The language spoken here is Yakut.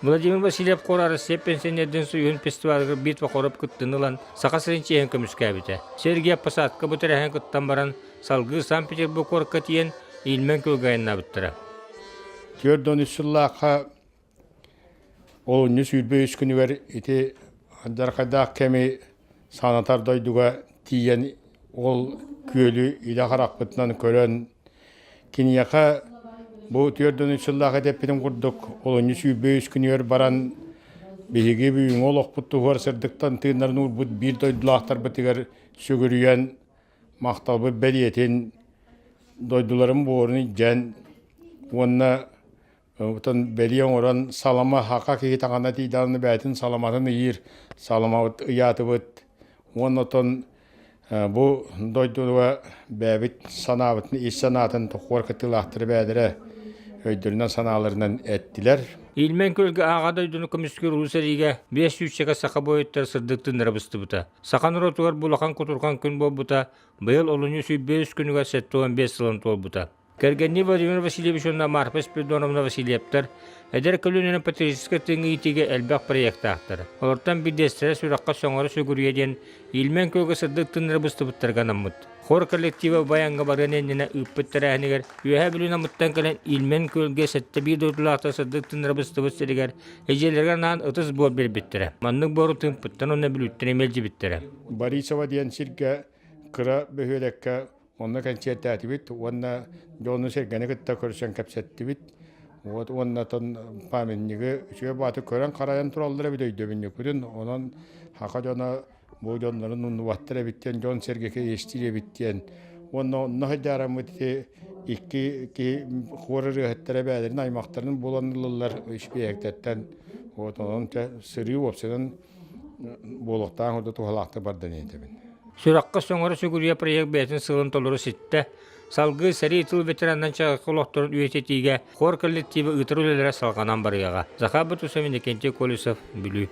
Владимир Васильев хор Россия пенсионердын союһун фестивалыгар битва хоров кыттыыны ылан Саха сирин чиэһин көмүскээбитэ. Сергей Посадка бу тэрээһин кыттан баран салгыы Санкт-Петербург куоракка тиийэн Ильмень күөлгэ айаннаабыттара. 43 сыллаахха олунньу 23 күнүгэр ити алдьархайдаах кэми санатар дойдуга тиийэн ол күөлү илэ харахпытынан көрөн киниэхэ бу 43 сыллаах этэппитим курдук олунньу 23 күнүгэр баран биһиги бүгүҥҥү олохпут туһугар сырдыктан тыыннарын уурбут биир дойдулаахтарбытыгар сүгүрүйэн махталбыт бэлиэтин дойдуларын буорун илдьэн уонна Оттон бэлиэ оҥорон салама хака киһи таҥана тиийдэҕинэ бэйэтин саламатын ыйыыр, саламабыт ыйаатыбыт. Уонна оттон бу дойдуга бэйэбит санаабытын, ис санаатын тохуор кыттыылаахтары бэйэлэрэ өйдөрүнэн санааларынан эттилэр. Ильмень күөлгэ Аҕа дойдуну көмүскүүр улуу сэриигэ биэс сүүсчэкэ саха буойуттара сырдык тыыннара быстыбыта. Саха норуотугар бу улахан кутурҕан күн буолбута быйыл олунньу 105 күнүгэр 75 сылын туолбута. Кэргэннии Владимир Васильевич уонна Марфа Спиридоновна Васильевтар эдэр көлүөнэни патриотическай тыыҥҥа иитиигэ элбэх проектаахтар. Олортон биирдэстэрэ Сүрэххэ сөҥөрө сүгүрүйэ диэн Ильмень күөлгэ сырдык тыыннары быстыбыттарга анаммыт. Хор коллектива баяҥҥа барыан иннинэ ыыппыт тэрээһинигэр Үөһээ Бүлүү Намыттан кэлэн Ильмень күөлгэ 7 биир дойдулаахтар сырдык тыыннары быстыбыт сиригэр эдьиэлэргэ анаан ытыс буор биэрбиттэрэ. Маннык буору Тыымпыттан уонна Бүлүүттэн эмиэ илдьибиттэрэ. Борисова диэн сиргэ кыра бөһүөлэккэ Онно кэнсиэртээтибит уонна дьону-сэргэни кытта көрсөн кэпсэттибит. Вот уонна оттон памятнигы үчүгэй бааты көрөн-харайан тураллар эбит өйдөбүнньүкпүтүн. Онон саха дьоно бу дьоннорун умнубаттар эбит диэн дьон-сэргэ иэстиир эбит диэн. Уонна онно сылдьаараммыт ити икки киһи хуор ырыаһыттара бэйэлэрин аймахтарын булан ыллылар испиэһэктэртэн. Вот онон сырыы уопсайынан буолуохтаах ордук туһалаахтык барда диэтэбин. Сүрэххэ сөҥөрө сүгүрүйэ проект бэйэтин сыалын толору ситтэ. Салгыы сэрии тыл ветеранынан чаҕылхай олохторун үйэтитиигэ хор коллектива ыытар үлэлэрэ салҕанан барыаҕа. Захар Бутусов, Иннокентий Колесов, Бүлүү.